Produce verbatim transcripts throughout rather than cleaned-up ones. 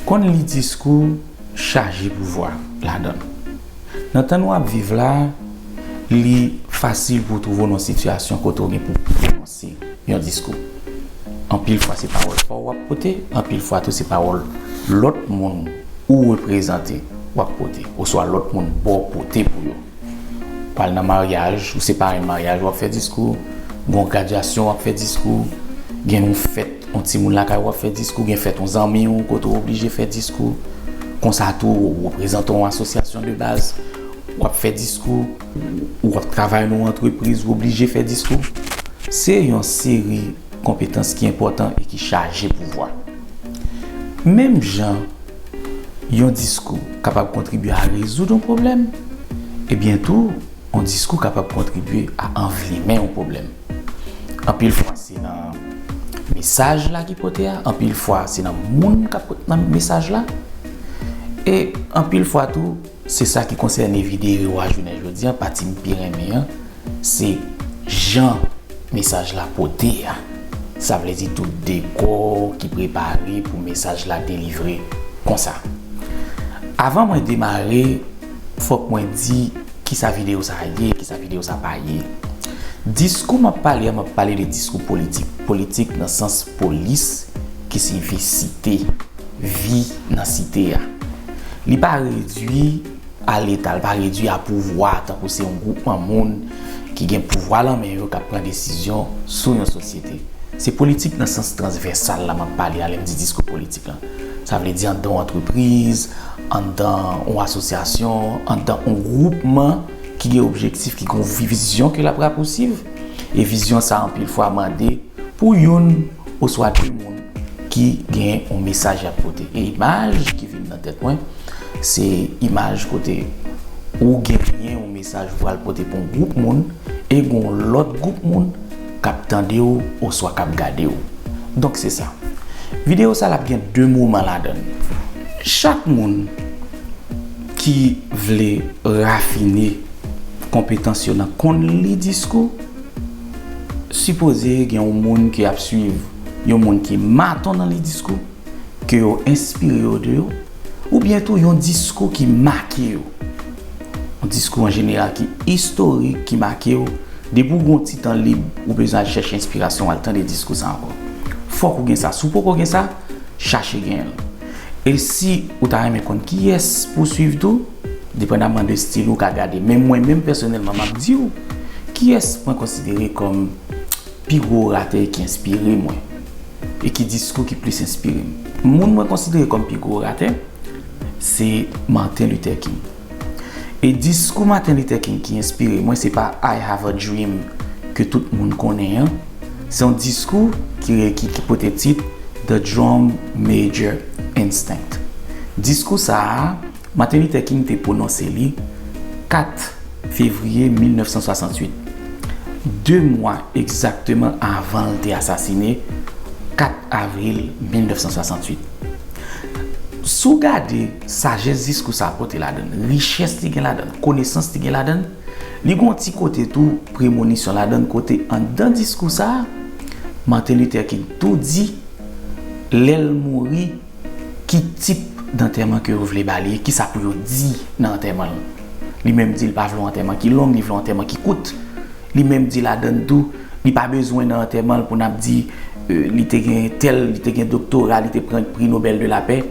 Konn li diskou chaje pouvwa ladan l. Nan tan nou ap viv la, li fasil pou w twouve w nan yon sitiyasyon kote w gen pou pwononse yon diskou. Anpil fwa se pawòl pa w w ap pote, anpil fwa tou se pawòl lòt moun ou reprezante w ap pote, oswa lòt moun ba w pote pou yo. Pral nan maryaj, ou se parenn maryaj, w ap fè diskou. Gon gradyasyon, w ap fè diskou. Gen yon fèt, yon timoun lakay, w ap fè diskou. Gen fèt yon zanmi w kote w oblije fè diskou. Konsa tou, ou reprezante yon asosyasyon de baz, w ap fè diskou. Ou ap travay nan yon antrepriz, ou oblije fè diskou. Se yon seri konpetans ki enpòtan e ki chaje pouvwa. Menm jan yon diskou kapab kontribye a rezoud yon pwoblèm, ebyen tou, yon diskou kapab kontribye a anvlimen yon pwoblèm. Anpil fwa, se nan mesaj la ki pote a, anpil fwa, se nan moun k ap pot nan mesaj la, e anpil fwa tou, se sa ki konsène videyo a jounen jodi a, pati m pi renmen an, se jan mesaj la pote a. Sa vle di tout dekò ki prepare pou mesaj la delivre konsa. Avan mwen demare, fòk mwen di kisa videyo sa a ye, kisa videyo sa a pa ye. Diskou m ap pale a, m ap pale de diskou politik. Politik nan sans polis, ki siyifi site, vi nan site a. Li pa redui a Leta, li pa redui a pouvwa, tankou se yon gwoupman moun ki gen pouvwa lan men yo k ap pran desizyon sou yon sosyete. Se politik nan sans transvèsal la m ap pale a lè m di diskou politik lan. Sa vle di anndan yon antrepriz, anndan yon asosyasyon, anndan yon gwoupman ki gen objektif, ki gen yon vizyon ke l ap rapousiv. E vizyon sa a anpil fwa mande pou youn oswa de moun ki gen yon mesaj y ap pote. E imaj ki vin nan tèt mwen, se imaj kote ou genyen yon mesaj ou pral pote pou yon gwoup moun, e gen yon lòt gwoup moun k ap tande w oswa k ap gade w. Donk, se sa. Videyo sa l ap gen de moman ladan l. Chak moun ki vle rafine konpetans yo nan konn li diskou, sipoze gen yon moun ki ap swiv, yon moun ki maton nan li diskou, ke yo enspire yo de yo, oubyen tou yon diskou ki make yo. Yon diskou an jeneral ki istorik, ki make yo. Depi w gen yon ti tan lib, ou bezwen al chèche enspirasyon, al tande diskou sa ankò. Fòk ou gen sa. Si w poko gen sa, chache genyen l. E si ou ta renmen konn kiyès pou w swiv tou, depandaman de estil ou ka gade. Men mwen menm pèsonèlman, m ap di w kiyès mwen konsidere kòm pi gwo oratè ki enspire mwen e ki diskou ki plis enspire m. Moun mwen konsidere kòm pi gwo oratè, se Martin Luther King. E diskou Martin Luther King ki enspire mwen, se pa I Have a Dream ke tout moun konnen an. Se yon diskou ki, ki, ki pote tit The Drum Major Instinct. Diskou sa a, Martin Luther King te pwononse li kat fevriye mil nèf san swasanntuit, de mwa egzakteman avan l te asasine, kat avril mil nèf san swasanntuit. Si w gade sajès diskou sa a pote ladan l, richès li gen ladan l, konesans li gen ladan l, li gen yon ti kote tou premonisyon ladan l, kote anndan diskou sa a, Martin Luther King tou di, lè l mouri, ki tip dantèman ke yo vle ba li, kisa pou yo di nan antèman l. Li menm di l pa vle yon antèman ki long, li vle yon antèman ki kout. Li menm di ladan l tou, li pa bezwen nan antèman l pou n ap di, euh, li te gen tèl, li te gen doktora, li te pran pri Nobèl de lapè.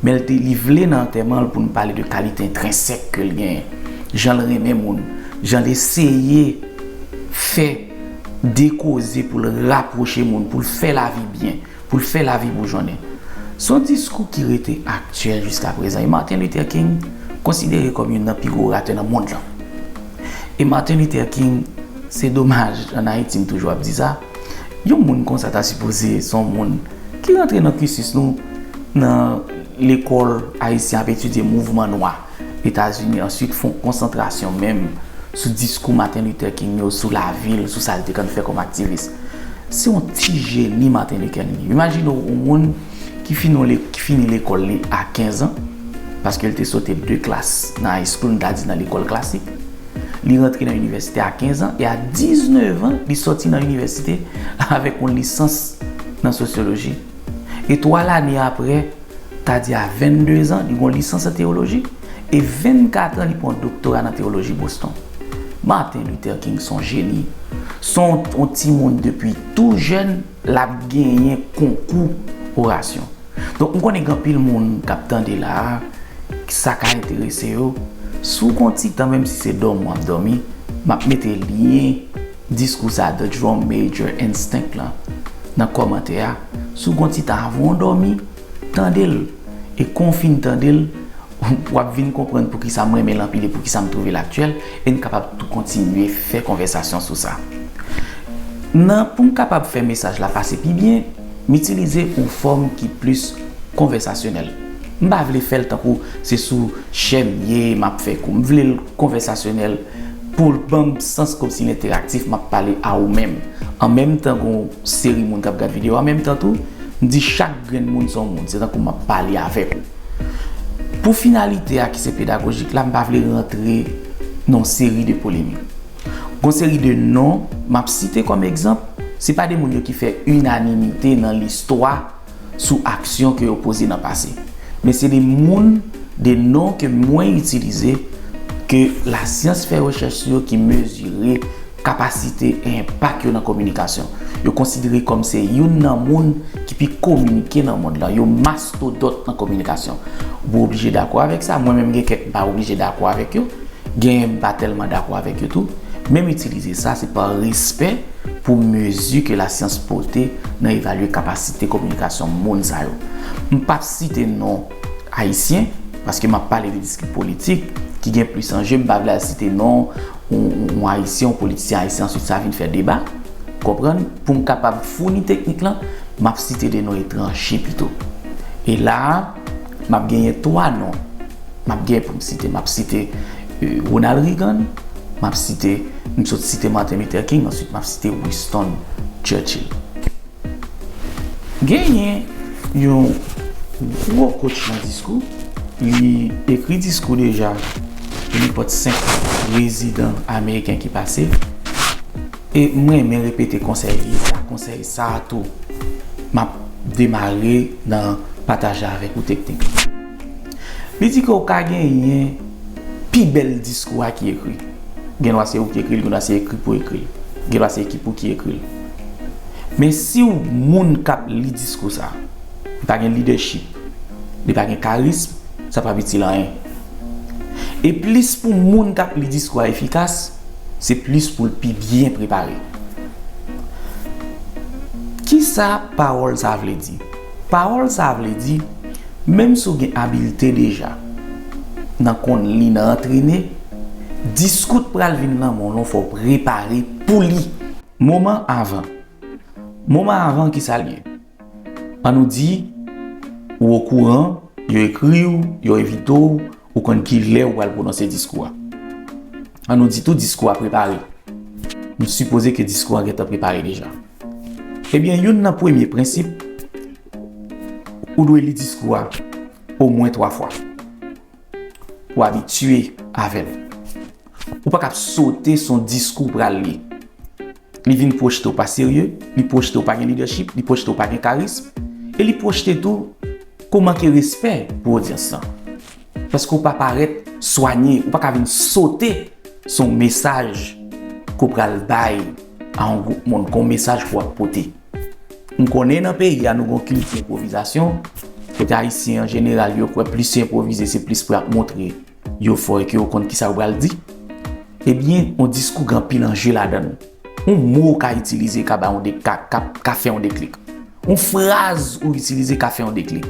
Men l te, li vle nan antèman l pou n pale de kalite entrensèk ke l genyen. Jan l renmen moun, jan l eseye fè de koze pou l rapwoche moun, pou l fè lavi byen, pou l fè lavi boujonnen. Se yon diskou ki rete aktyèl jiska prezan, e Martin Luther King konsidere kòm youn nan pi gwo oratè nan mond lan. E Martin Luther King, se domaj, ann Ayiti, m toujou ap di sa, yon moun konsa ta sipoze se yon moun ki rantre nan cursus nou, nan lekòl ayisyen ap etidye mouvman nwa Etazini, answit fè yon konsantrasyon menm sou diskou Martin Luther King yo, sou lavi l, sou sa l te konn fè kòm aktivis. Se yon ti jeni Martin Luther King ye. Imajine w yon moun ki fini, ki fini lekòl li a kenz an, paske l te sote de klas nan high school, n ta di nan lekòl klasik. Li rantre nan inivèsite a kenz an, e a diznèf an, li sòti nan inivèsite avèk yon lisans nan sosyoloji. E twa lane apre, ta di a vennde zan, li gen yon lisans an teyoloji, e vennkat an, li pran yon doktora nan teyoloji Boston. Martin Luther King se yon jeni. Se yon, yon timoun depi tou jèn, l ap genyen konkou orasyon. Donk, m konnen gen anpil moun k ap tande la a, sa ka enterese yo. Si w gen yon ti tan, menm si se dòmi w ap dòmi, m ap mete lyen diskou sa, The Drum Major Instinct la, nan kòmantè a. Si w gen yon ti tan avan w dòmi, tande l. E kan w fin tande l, w ap vin konprann poukisa m renmen l anpil e poukisa m twouve l aktyèl, e n kapab tou kontinye fè konvèsasyon sou sa. Nan, pou m kapab fè mesaj la pase pi byen, m itilize yon fòm ki plis konvèsasyonèl. M pa vle fè l tankou se sou chèn m ye, m ap fè kou. M vle l konvèsasyonèl pou l ban m sans kòmsi l enteraktif, m ap pale a ou menm. An menm tan, gen yon seri moun k ap gad videyo a, an menm tan tou, m di chak grenn moun se yon moun. Se tankou m ap pale avèk ou. Pou finalite a ki se pedagojik la, m pa vle rantre nan yon seri de polemik. Gon seri de non m ap site kòm egzanp, se pa de moun yo ki fè inanimite nan listwa sou aksyon ke yo poze nan pase. Men se de moun, de non ke mwen itilize, ke lasyans fè rechèch sou yo, ki mezire kapasite e enpak yo nan kominikasyon. Yo konsidere kòm se youn nan moun ki pi kominike nan mond lan. Yo mastodòt nan kominikasyon. Ou pa oblije dakò avèk sa. Mwen menm gen kèk m pa oblije dakò avèk yo. Genyen m pa tèlman dakò avèk yo tou. Men m itilize sa, se pa respè pou mezi ke lasyans pote nan evalye kapasite kominikasyon moun sa yo. M p ap site non ayisyen, paske m ap pale de distri politik ki gen plis anje, m pa vle al site non yon, yon, yon ayisyen, yon politisyen ayisyen, answit sa vin fè deba. Konprann? Pou m kapab founi teknik lan, m ap site de non etranje pito. E la a, m ap genyen twa non. M ap genyen pou m site. M ap site, euh, Ronald Reagan, m ap site, m sot site Martin Luther King, answit m ap site Winston Churchill. Genyen yon gwo coach nan diskou. Li ekri diskou deja pou nenpòt senk prezidan ameriken ki pase. E m renmen repete konsèy li, sa, konsèy sa a tou. M ap demare nan pataj la avèk ou teknik. Li di ke w ka genyen pi bèl diskou a ki ekri. Gen dwa se ou ki ekri l, gen dwa se ekri pou ekri l. Gen dwa se ekip ou ki ekri l. Men si w moun k ap li diskou sa, li pa gen lidèchip, li pa gen karism, sa p ap itil anyen. E plis pou moun k ap li diskou a efikas, se plis pou l pi byen prepare. Kisa pawòl sa vle di? Pawòl sa vle di, menm si w gen abilte deja nan konn li, nan antrene, diskou t pral vin nan men w lan, fò w prepare pou li. Moman avan. Moman avan, kisa l ye? Ann nou di, ou okouran, yo ekri w, yo envite w, ou konn ki lè ou pral pwononse diskou a. Ann nou di tou diskou a prepare. Nou sipoze ke diskou a gentan prepare deja. Ebyen, youn nan premye prensip, ou dwe li diskou a omwen twa fwa. Ou abitye avè l. Ou pa kab sote sou yon diskou w pral li. Li vin pwojte w pa serye, li pwojte w pa gen lidèchip, li pwojte w pa gen karism, e li pwojte tou ke w manke respè pou odyans lan. Paske w pa parèt swanye, ou pa ka vin sote sou yon mesaj ke w pral bay a yon gwoup moun, ke w mesaj ke w ap pote. M konnen nan peyi a, nou gen yon kilti enpwovizasyon, kote Ayisyen an jeneral, yo kwè plis yo enpwovize, se plis pou y ap montre yo fò e ke yo konn kisa yo pral di. Ebyen, yon diskou gen anpil anje ladan l. Yon mo w ka itilize ka bay yon de-, ka, ka, ka fè yon deklik. Yon fraz ou itilize ka fè yon deklik.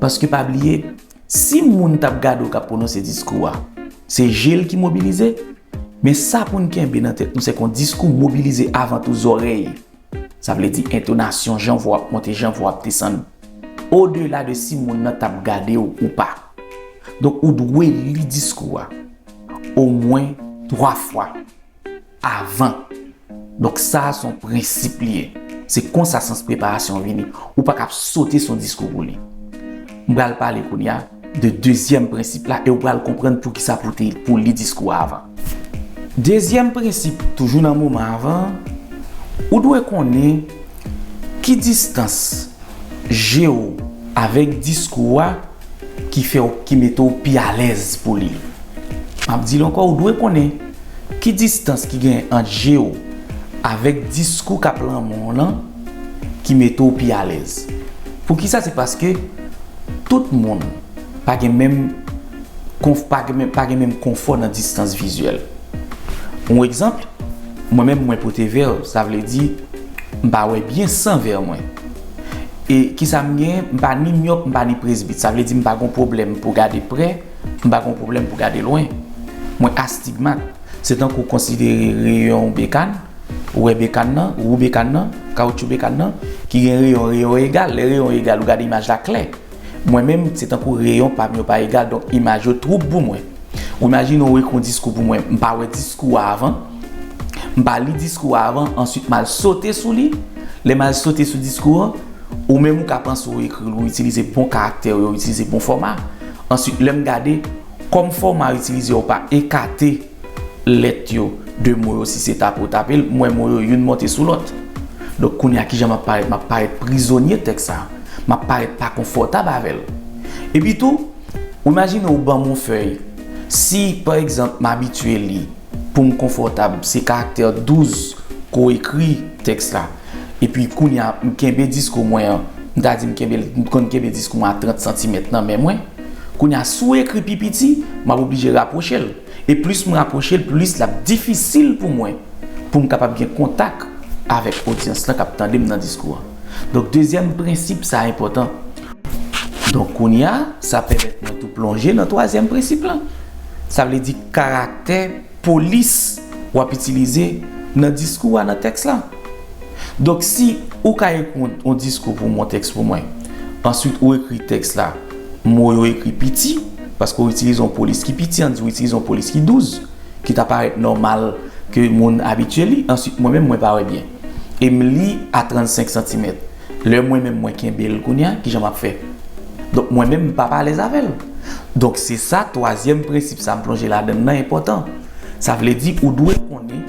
Paske pa bliye, si moun t ap gade w k ap pwononse diskou a, se je l ki mobilize, men sa pou n kenbe nan tèt nou, se ke yon diskou mobilize avan tou zòrèy. Sa vle di entonasyon, jan vwa w ap monte, jan vwa w ap desann. Odela de si moun nan t ap gade w ou pa. Donk, ou dwe li diskou a omwen twa fwa avan. Donk, sa a se yon prensip li ye. Se konsa sans preparasyon an vini. Ou pa kab sote sou yon diskou pou li. M pral pale kounye a de dezyèm prensip la e w pral konprann poukisa pou te, pou li diskou a avan. Dezyèm prensip, toujou nan moman avan, ou dwe konnen ki distans je w avèk diskou a ki fè w, ki mete w pi alèz pou li. M ap di l ankò, ou dwe konnen ki distans ki genyen ant je w avèk diskou k ap nan men w lan ki mete w pi alèz. Poukisa? Se paske tout moun pa gen menm konf, pa gen menm, pa gen menm konfò nan distans vizyèl. Yon egzanp, mwen menm mwen pote vè, sa vle di m pa wè byen san vè mwen. E kisa m genyen? M pa ni myòp, m pa ni presbit. Sa vle di m pa gon pwoblèm pou gade prè, m pa gon pwoblèm pou gade lwen. Mwen astigmat. Se tankou w konsidere reyon yon bekàn, ou wè bekàn nan, wou bekàn nan, kawotchou bekàn nan, ki gen reyon, reyon egal. Lè reyon egal, ou gade imaj la klè. Mwen menm, se tankou reyon pa m yo pa egal, donk imaj yo twoub pou mwen. Ou imajine w ekri yon diskou pou mwen, m pa wè diskou a avan, m pa li diskou a avan, answit m al sote sou li. Lè m al sote sou diskou an, ou menm ou ka panse w ekri l, ou itilize bon karaktè yo, ou itilize bon fòma. Answit, lè m gade, kòm fòma itilize a, ou pa ekate lèt yo de mo yo, si se tape w tape l, m wè mo yo youn monte sou lòt. Donk, kounye a, kijan m ap parèt? M ap parèt prizonye tèks sa a. M ap parèt pa konfòtab avè l. Epi tou, ou imajine w ban m yon fèy. Si, pa egzanp, m abitye li pou m konfòtab, se karaktè douz ke w ekri tèks la. Epi kounye a, m kenbe diskou mwen an, m ta di m kenbe l, m konn kenbe diskou mwen a trant santimèt nan men mwen. Kounye a, si w ekri pi piti, m ap oblije rapwoche l. E plis m rapwoche l, plis l ap difisil pou mwen, pou m kapab gen kontak avèk odyans lan k ap tande m nan diskou an. Donk, dezyèm prensip sa a enpòtan. Donk, kounye a, sa pèmèt mwen tou plonje nan twazyèm prensip lan. Sa vle di karaktè polis w ap itilize nan diskou a, nan tèks la. Donk, si ou ka ekri yon, yon diskou pou mwen, yon tèks pou mwen, answit ou ekri tèks la, mo yo ekri piti, paske ou itilize yon polis ki piti, ann di ou itilize yon polis ki douz, ki ta parèt nòmal ke moun abitye li, answit mwen menm, mwen pa wè byen. E m li a trannsenk santimèt. Lè mwen menm mwen kenbe l kounye a, kijan m ap fè? Donk, mwen menm, m p ap alèz avè l. Donk, se sa, twazyèm prensip sa m plonje ladan l nan enpòtan. Sa vle di, ou dwe konnen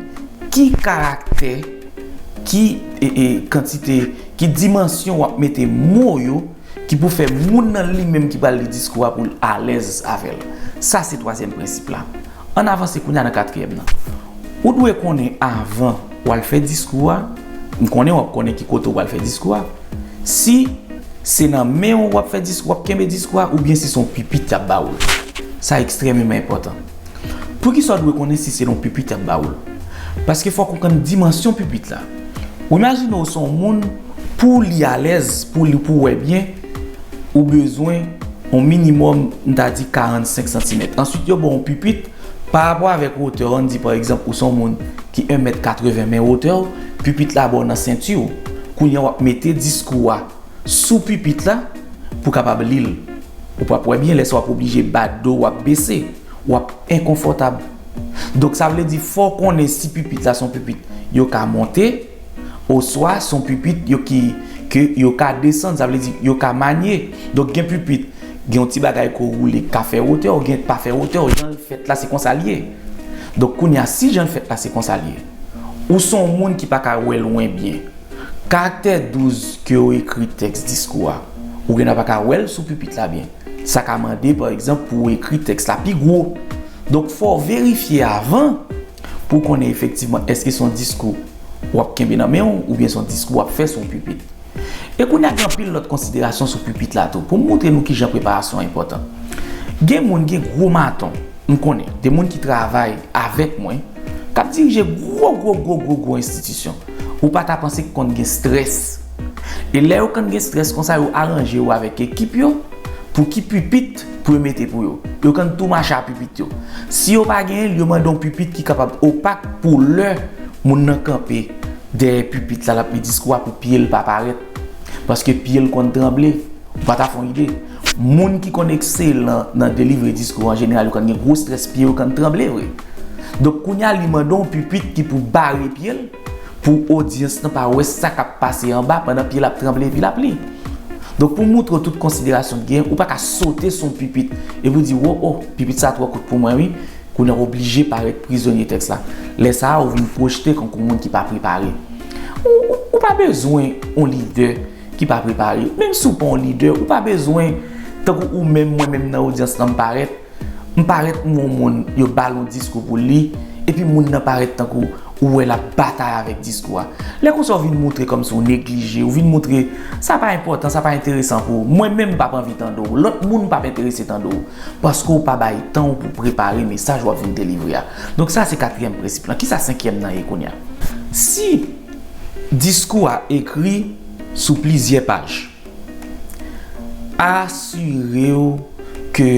ki karaktè, ki, e, e, kantite, ki dimansyon w ap mete mo yo ki pou fè moun nan li menm ki pral li diskou a pou l alèz avè l. Sa se twazyèm prensip la. Ann avanse kounye a nan katriyèm nan. Ou dwe konnen avan w al fè diskou a, m konnen w ap konnen ki kote w pral fè diskou a, si se nan men w w ap fè diskou, w ap kenbe diskou a, oubyen si se yon pipit y ap ba w l. Sa ekstrèmeman enpòtan. Poukisa w dwe konnen si se nan yon pipit y ap ba w l? Paske fòk ou konn dimansyon pipit la. Ou imajine w se yon moun, pou w li alèz, pou w li, pou w wè byen, ou bezwen yon minimòm, m ta di karannsenk santimèt. Answit, yo ba w yon pipit pa rapò avèk wotè w. Ann di, pa egzanp, ou se yon moun ki en mèt katreven, men wotè w, pipit la ba w nan senti w. Kounye a, w ap mete diskou a sou pipit la pou w kapab li l. Ou p ap wè byen, lè sa w ap oblije bat do, w ap bese, w ap enkonfòtab. Donk, sa vle di, fò w konnen si pipit la se yon pipit yo ka monte, oswa se yon pipit yo ki, ke yo ka desann, sa vle di, yo ka manye. Donk, gen pipit, gen yon ti bagay ke w woule k ka fè wotè w, gen pa fè wotè w, jan l fèt la, se konsa l ye. Donk, kounye a, si jan l fèt la, se konsa l ye, ou se yon moun ki pa ka wè lwen byen. Karaktè douz ke w ekri tèks diskou a, ou gen dwa pa ka wè l sou pipit la byen. Sa ka mande, pa egzanp, pou w ekri tèks la pi gwo. Donk, fò w verifye avan pou w konnen efektivman èske se yon diskou w ap kenbe nan men w oubyen se yon diskou w ap fè sou yon pipit. E kounye a, gen anpil lòt konsiderasyon sou pipit la tou, pou m montre nou kijan preparasyon an enpòtan. Gen moun, gen gwo maton, m konnen, de moun ki travay avèk mwen, k ap dirije gwo, gwo, gwo, gwo, gwo enstitisyon. Ou pa ta panse ki konn gen estrès. E lè yo konn gen estrès konsa, yo aranje yo avèk ekip yo pou ki pipit pou yo mete pou yo. Yo konn tou mache a pipit yo. Si yo pa genyen l, yo mande yon pipit ki kapab opak pou lè moun nan kanpe dèyè pipit la, l ap li diskou a, pou pye l pa parèt. Paske pye l konn tranble. Ou pa ta fè yon ide. Moun ki konn ekselan nan delivre diskou an jeneral, yo konn gen gwo estrès, pye yo konn tranble vre. Donk, kounye a, li mande yon pipit ki pou bare pye l, pou odyans lan pa wè sa k ap pase anba pandan pye l ap tranble epi l ap li. Donk, pou moutre w tout konsiderasyon ki genyen, ou pa ka sote sou yon pipit epi w di, "Wo, o, pipit sa twò kout pou mwen, wi." Kounye a, w oblije parèt prizonye tèks la. Lè sa a, ou vin pwojte kankou moun ki pa prepare. Ou, ou, ou pa bezwen yon lidè ki pa prepare. Menm si w pa yon lidè, ou pa bezwen, tankou ou menm, mwen menm nan odyans lan, m parèt, m parèt, m wè yon moun, yo ba l yon diskou pou l li, epi moun nan parèt tankou ou wè l ap batay avèk diskou a. Lè konsa, w vin moutre kòmsi w neglije, w vin moutre sa pa enpòtan, sa pa enteresan pou ou. Mwen menm, m p ap anvi tande w, lòt moun p ap enterese tande w, paske w pa bay tan w pou prepare mesaj w ap vin delivre a. Donk, sa se katriyèm prensip lan. Kisa senkyèm nan ye kounye a? Si diskou a ekri sou plizyè paj, asire w ke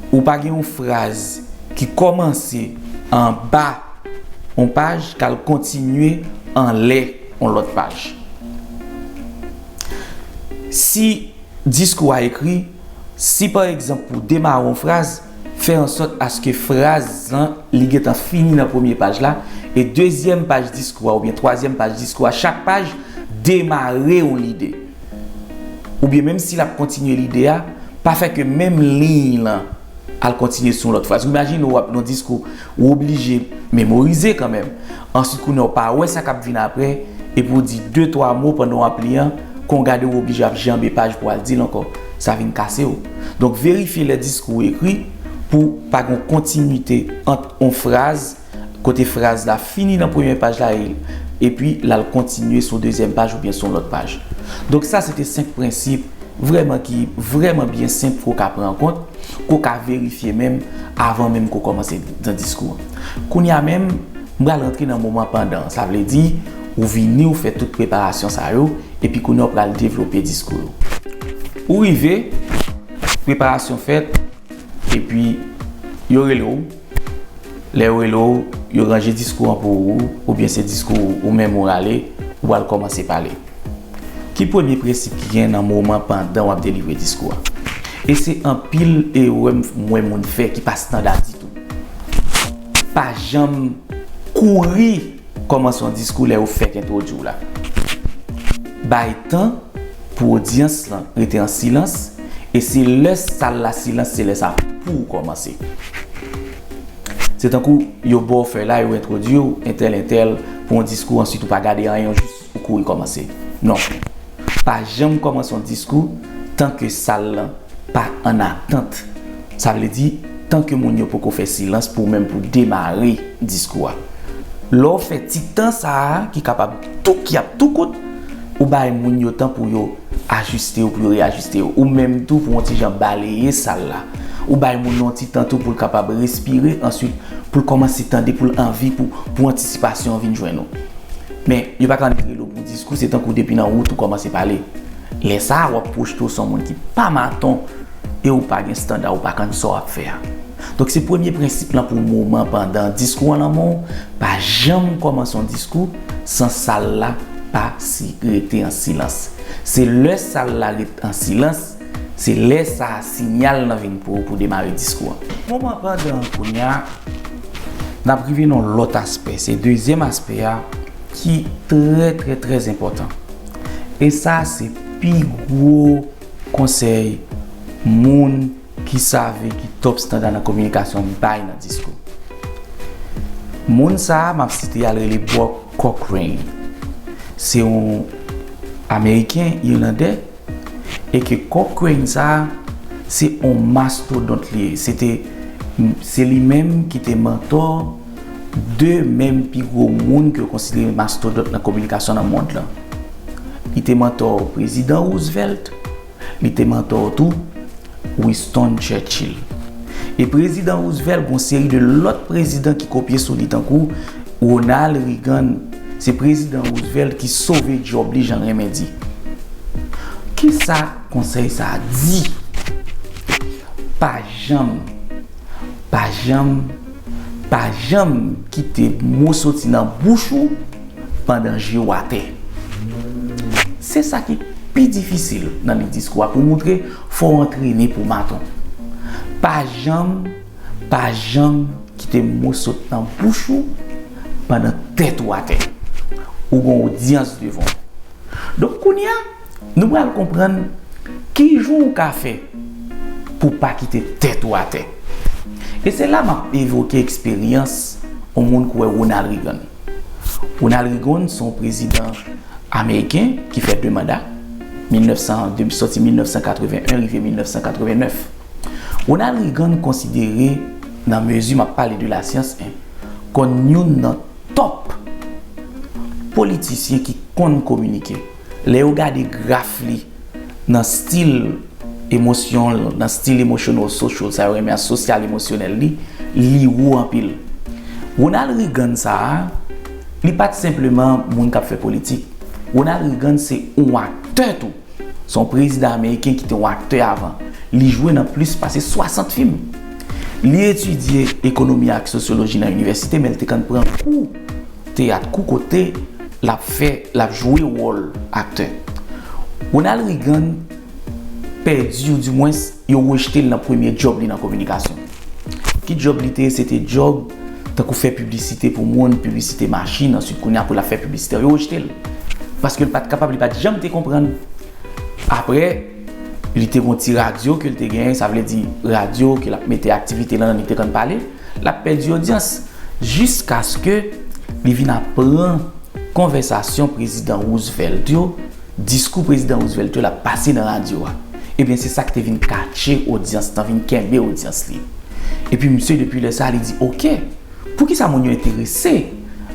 ou pa gen yon fraz ki kòmanse anba yon paj k al kontinye anlè yon lòt paj. Si diskou a ekri, si pa egzanp pou demare yon fraz, fè ansòt aske fraz lan li gentan fini nan premye paj la, e dezyèm paj diskou a oubyen twazyèm paj diskou a, chak paj demare yon lide. Oubyen menm si l ap kontinye lide a, pa fè ke menm liy lan al kontinye sou yon lòt fraz. Ou imajine w ap nan diskou, ou oblije memorize kanmenm. Answit, kounye a w pa wè sa k ap vin apre, epi w di de, twa mo pandan w ap li an, kon w gade w oblije ap janbe paj pou w al di l ankò. Sa vin kase w. Donk, verifye lè diskou w ekri pou pa gen yon kontinite ant yon fraz, kote fraz la fini nan premye paj la e, epi l al kontinye sou dezyèm paj oubyen sou yon lòt paj. Donk, sa se te senk prensip vrèman ki vrèman byen senp ke w ka pran an kont, ke w ka verifye menm avan menm ke w kòmanse nan diskou an. Kounye a menm, m pral rantre nan moman pandan an. Sa vle di, ou vini, ou fè tout preparasyon sa yo, epi kounye a w pral devlope diskou yo. Ou rive, preparasyon fèt, epi yo rele w. Lè yo rele w, yo ranje diskou an pou ou, oubyen se diskou ou menm ou rale, ou al kòmanse pale. Ki premye prensip ki gen nan moman pandan w ap delivre diskou a? E se anpil erè m wè moun fè ki pa estanda ditou. Pa janm kouri kòmanse yon diskou lè yo fèk entwodui w la. Bay tan pou odyans lan rete an silans, e se lè sal la silans, se lè sa pou w kòmanse. Se tankou yo ba w fèy la, yo entwodui w, entèl, entèl, pou yon diskou, answit ou pa gade anyen, ou jis ou kouri kòmanse. Non. Pa janm kòmanse yon diskou tan ke sal lan pa an atant. Sa vle di, tan ke moun yo poko fè silans pou w menm pou demare diskou a. Lè w fè ti tan sa a, ki kapab tou, ki ap tou kout, ou bay moun yo tan pou yo ajiste yo, pou yo reyajiste yo. Ou menm tou pou yon ti jan baleye sal la. Ou bay moun nan yon ti tan tou pou l kapab respire, answit pou l kòmanse tande, pou l anvi, pou, pou antisipasyon an vin jwenn ou. Men, yo pa ka annik rele w pou diskou, se tankou depi nan wout ou kòmanse pale. Lè sa a, w ap pwojte w se yon moun ki pa maton e ou pa gen estanda, ou pa konn sa w ap fè a. Donk, se premye prensip lan pou moman pandan diskou an nan men w, pa janm kòmanse yon diskou san sal la pa si rete an silans. Se lè sal la ret an silans, se lè sa a sinyal lan vin pou ou pou demare diskou an. Moman pandan an kounye a, n ap rive nan yon lòt aspè. Se dezyèm aspè a ki trè, trè, trè enpòtan. E sa, se pi gwo konsèy moun ki save, ki top estanda nan kominikasyon bay nan diskou. Moun sa a, m ap site a, l rele Brock Cochrane. Se yon Ameriken, Ilandè, e ke Cochrane sa a, se yon mastodont li ye. Se te, se li menm ki te mantò de menm pi gwo moun ke yo konsidere mastodont nan kominikasyon nan mond lan. Li te mantò Prezidan Roosevelt, li te mantò tou Winston Churchill. E Prezidan Roosevelt, gon seri de lòt prezidan ki kopye sou li, tankou Ronald Reagan, se Prezidan Roosevelt ki sove djòb li, jan l renmen di. Kisa konsèy sa a di? Pa janm, pa janm, pa janm kite mo soti nan bouch ou pandan je w atè. Se sa ki pi difisil nan li diskou a, pou moutre fò w antrene pou maton. Pa janm, pa janm kite mo sot nan bouch ou pandan tèt ou atè. Ou gen odyans devan w. Donk, kounye a, nou pral konprann ki jan w ka fè pou w pa kite tèt ou atè. E se la m ap evoke eksperyans yon moun ki rele Ronald Reagan. Ronald Reagan se yon prezidan ameriken ki fè de manda. mil nèf san, de, sòti mil nèf san katreven en rive mil nèf san katreven nèf. Ronald Reagan konsidere, nan mezi m ap pale de lasyans, en, kòm youn nan top politisyen ki konn kominike. Lè yo gade graf li nan stil emosyon, nan stil emotional social, sa yo rele sosyal emosyonèl li, li wo anpil. Ronald Reagan sa a, li pa t senpleman moun k ap fè politik. Ronald Reagan se yon aktè tou. Se yon prezidan ameriken ki te yon aktè avan. Li jwe nan plis pase swasant fim. Li etidye ekonomi ak sosyoloji nan inivèsite, men li te konn pran kou teyat, kou kote l ap fè, l ap jwe wòl aktè. Ronald Reagan pèdi, oudimwens, yo rejte l nan premye djòb li nan kominikasyon. Ki djòb li te ye? Se te djòb tankou fè piblisite pou moun, piblisite machin, answit kounye a pou l ap fè piblisite, yo rejte l. Paske l pa t kapab, li pa t janm te konprann. Apre, li te gon ti radyo ke l te genyen, sa vle di radyo ke l ap mete aktivite lan, li te konn pale, l ap pèdi odyans, jiskaske li vin ap pran konvèsasyon prezidan Roosevelt yo, diskou prezidan Roosevelt yo, l ap pase nan radyo a. Ebyen, se sa k te vin katche odyans lan, vin kenbe odyans li. Epi misye, depi lè sa, li di, oke, poukisa moun yo enterese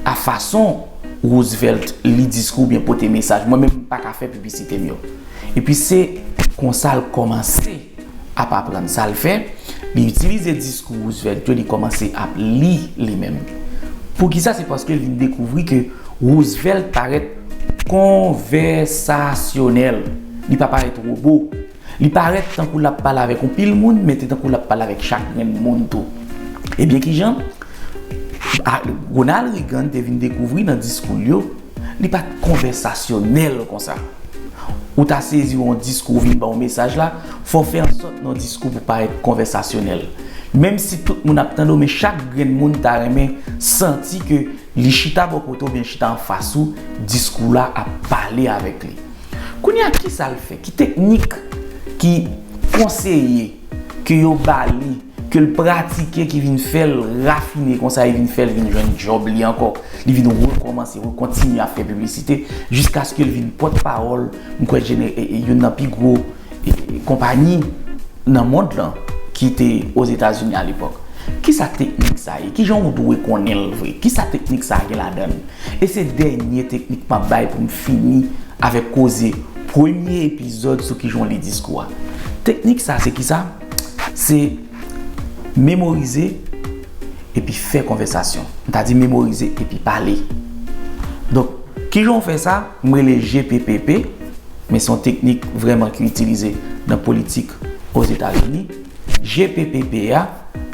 a fason Roosevelt li diskou oubyen pote mesaj? Mwen menm, m pa ka fè piblisite m yo. Epi se konsa l kòmanse ap aprann sa l fè. Li itilize diskou Roosevelt yo, li kòmanse ap li li menm. Poukisa? Se paske l vin dekouvri ke Roosevelt parèt konvèsasyonèl. Li pa parèt wobo. Li parèt tankou l ap pale avèk yon pil moun, men te tankou l ap pale avèk chak grenn moun tou. Ebyen, kijan? A, Ronald Reagan te vin dekouvri nan diskou l yo, li pa t konvèsasyonèl konsa. Ou ta sezi yon diskou, ou vin ba yon mesaj la, fò w fè ansòt nan yon diskou pou parèt konvèsasyonèl. Menm si tout moun ap tande w, men chak grenn moun ta renmen santi ke li chita bò kote w oubyen chita anfas ou, diskou la ap pale avèk li. Kounye a, kisa l fè? Ki teknik, ki konseye ke yo ba li, ke l pratike, ki vin fè l rafine konsa, e vin fè l vin jwenn djòb li ankò? Li vin rekòmanse, rekontinye ap fè piblisite, jiskaske l vin pòtpawòl, m kwè, jene-, e, e, youn nan pi gwo, e, e, konpayi nan mond lan ki te Ozetazini alepòk. Kisa teknik sa ye? Kijan ou dwe konnen l vre? Kisa teknik sa gen ladan l? E se dènye teknik m ap bay pou m fini avèk koze premye epizòd sou kijan w li diskou a. Teknik sa se kisa? Se memorize epi fè konvèsasyon. M ta di memorize epi pale. Donk, kijan w fè sa? M rele G P P P, men se yon teknik vrèman ki itilize nan politik Ozetazini. G P P P a,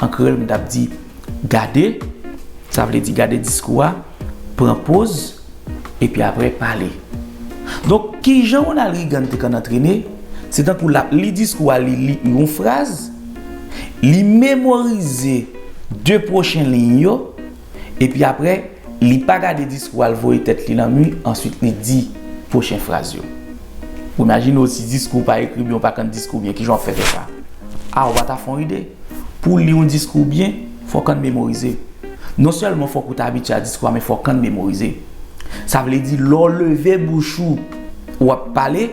an kreyòl, m t ap di gade, sa vle di gade diskou a, pran poz, epi apre pale. Donk, kijan Ronald Reagan te konn antrene? Se tankou l ap li diskou a, li li yon fraz, li memorize de pwochen liy yo, epi apre, li pa gade diskou a, l voye tèt li nan mi, answit li di pwochen fraz yo. Ou imajine w si diskou w pa ekri byen, ou pa konn diskou byen, kijan w ap fè fè sa? A, ou pa ta fè yon ide. Pou w li yon diskou byen, fòk ann memorize. Non sèlman fòk ou ta abitye a diskou a, men fòk ann memorize. Sa vle di, lè w leve bouch ou, w ap pale,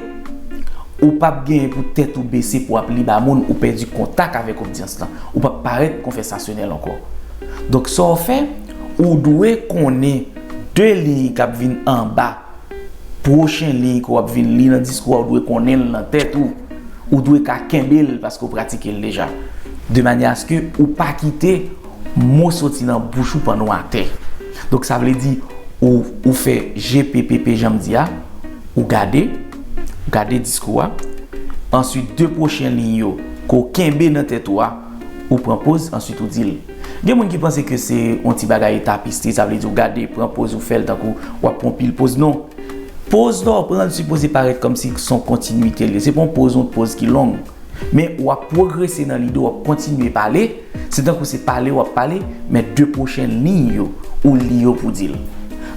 ou p ap genyen pou tèt ou bese pou w ap li ba moun, ou pèdi kontak avèk odyans lan. Ou p ap parèt konvèsasyonèl ankò. Donk, sa w fè, ou dwe konnen de liy k ap vin anba pwochen liy ke w ap vin li nan diskou a, ou dwe konnen l nan tèt ou. Ou dwe ka kenbe l paske w pratike l deja. De manyè aske ou pa kite mo soti nan bouch ou pandan w atè. Donk, sa vle di, ou, ou fè G P P P, jan m di a, ou gade, ou gade diskou a. Answit, de pwochen liy yo ke w kenbe nan tèt ou a, ou pran poz, answit ou di l. Gen moun ki panse ke se yon ti bagay etapistri, sa vle di ou gade, pran poz, ou fè l tankou w ap pran pil poz. Non. Poz lè w pran l sipoze parèt kòmsi se yon kontinwite l ye. Se pa yon poz, yon poz ki long. Men w ap pwogrese nan lide, w ap kontinye pale. Se tankou se pale w ap pale, men de pwochen liy yo, ou li yo pou di l.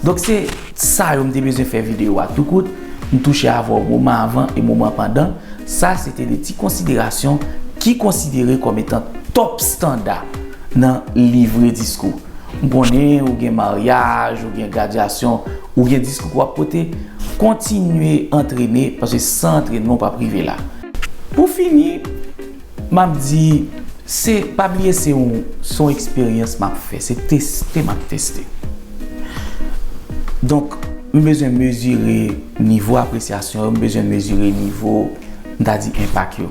Donk, se sa yo m te bezwen fè videyo a tou kout. M touche avè w moman avan e moman pandan. Sa se te de ti konsiderasyon ki konsidere kòm etan top standa nan livre diskou. M konnen ou gen maryaj, ou gen gradyasyon, ou gen diskou ke w ap pote. Kontinye antrene, paske san antrènman, w p ap rive la. Pou fini, m ap di, se, pa bliye se yon, se yon eksperyans m ap fè, se teste m ap teste. Donk, m bezwen mezire nivo apresyasyon yo, m bezwen mezire nivo, m ta di, enpak yo.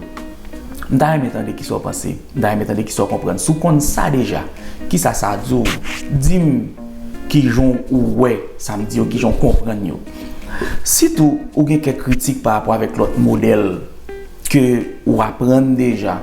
M ta renmen tande kisa w panse, m ta renmen tande kisa w konprann. Si w konn sa deja, kisa sa di w? Di m kijan w wè sa m di yo, kijan w konprann yo. Sitou, ou gen kèk kritik pa rapò avèk lòt modèl ke ou aprann deja,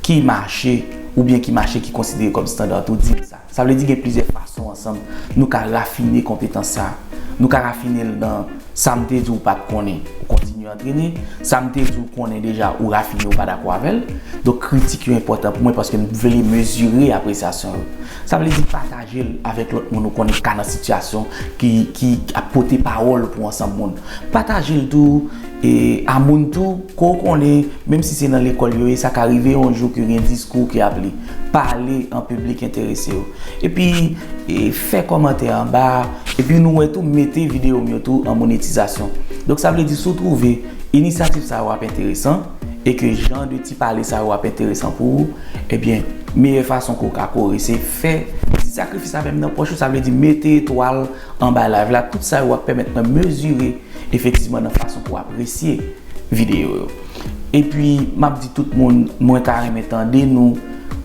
ki mache, oubyen ki mache, ki konsidere kòm estanda, tou di m sa. Sa vle di gen plizyè fason ansanm nou ka rafine konpetans sa. Nou ka rafine l nan sa m te di w pa t konnen, ou kontinye antrene. Sa m te di w konnen deja, ou rafine, ou pa dakò avè l. Donk, kritik yo enpòtan pou mwen paske m vle mezire apresyasyon yo. Sa vle di pataje l avèk lòt moun ou konnen ki ka nan sitiyasyon ki, ki ap pote pawòl pou ansanm moun. Pataje l tou e, a moun tou, ke w konnen, menm si se nan lekòl yo ye, sa ka rive yon jou ke gen diskou ke y ap li. Pale an piblik enterese yo. Epi, e, fè kòmantè anba, epi nou wè tou, mete videyo m yo tou an monetizasyon. Donk, sa vle di, si w twouve inisyativ sa yo ap enteresan, e ke jan de ti pale sa yo ap enteresan pou ou, ebyen, meyè fason ke w ka kore, se fè ti sakrifis avè m nan pòch ou, sa vle di, mete etwal anba live la. Tout sa yo ap pèmèt mwen mezire efektivman nan fason pou apresye videyo yo. Epi, m ap di tout moun, mwen ta renmen tande nou,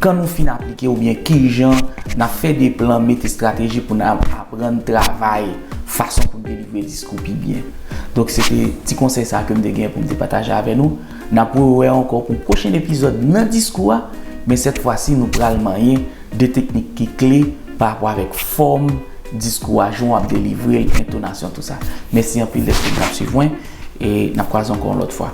kan nou fin aplike oubyen kijan n ap fè de plan, mete estrateji pou n ap aprann travay fason pou n delivre diskou pi byen. Donk, se te ti konsèy sa ke m te gen pou m te pataje avè nou. N ap rewè ankò pou pwochen epizòd nan diskou a, men sèt fwa si nou pral manyen de teknik ki kle pa rapò avèk fòm diskou a, jan w ap delivre l, entonasyon, tou sa. Mèsi anpil dèske n ap swiv mwen, e n ap kwaze ankò yon lòt fwa.